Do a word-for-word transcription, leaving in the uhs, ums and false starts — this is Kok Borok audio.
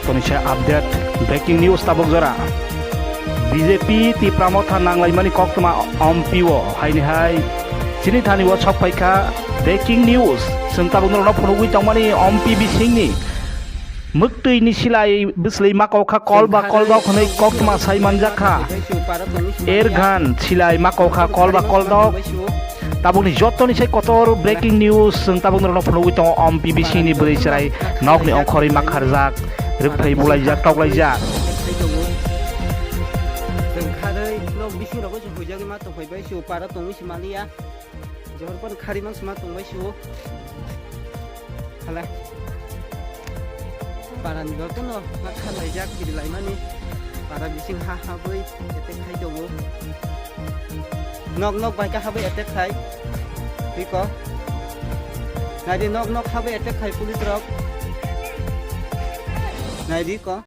Toni se update, breaking news tabuk jora. B J P Tipra Motha nanglaimani koktwma ompiwo haini hai chini thani o sok phaikha breaking news. Chwng tabuk norokno phunugwi tongmani ompi bisingni mwktwi ni silai bwslwi makokha kol ba kol dok hwnwi koktwma sai manjakha. Ergan silai makokha kol ba kol dok. Tabukni jotoni sai kotor breaking news chwng tabuk norokno phunugwi tongo. Om P B C ni bwrwi chwrai nokni ongkhorwi makharjak, rwkphai bulaijak, toklaijak. Chwng kharwi nok bising rogo se huijagwi ma tongphai bai su para tongwi se maliya. Johor pon khari mang se ma tongbai su. Hala. Parani jotono ma khalaijak kirilaimani. Para bising ha habwi attack khai tongo. Nok nok bai ka habwi attack khai. Tiko. Naidi nok nok habwi attack khai police rok. Naidi ko.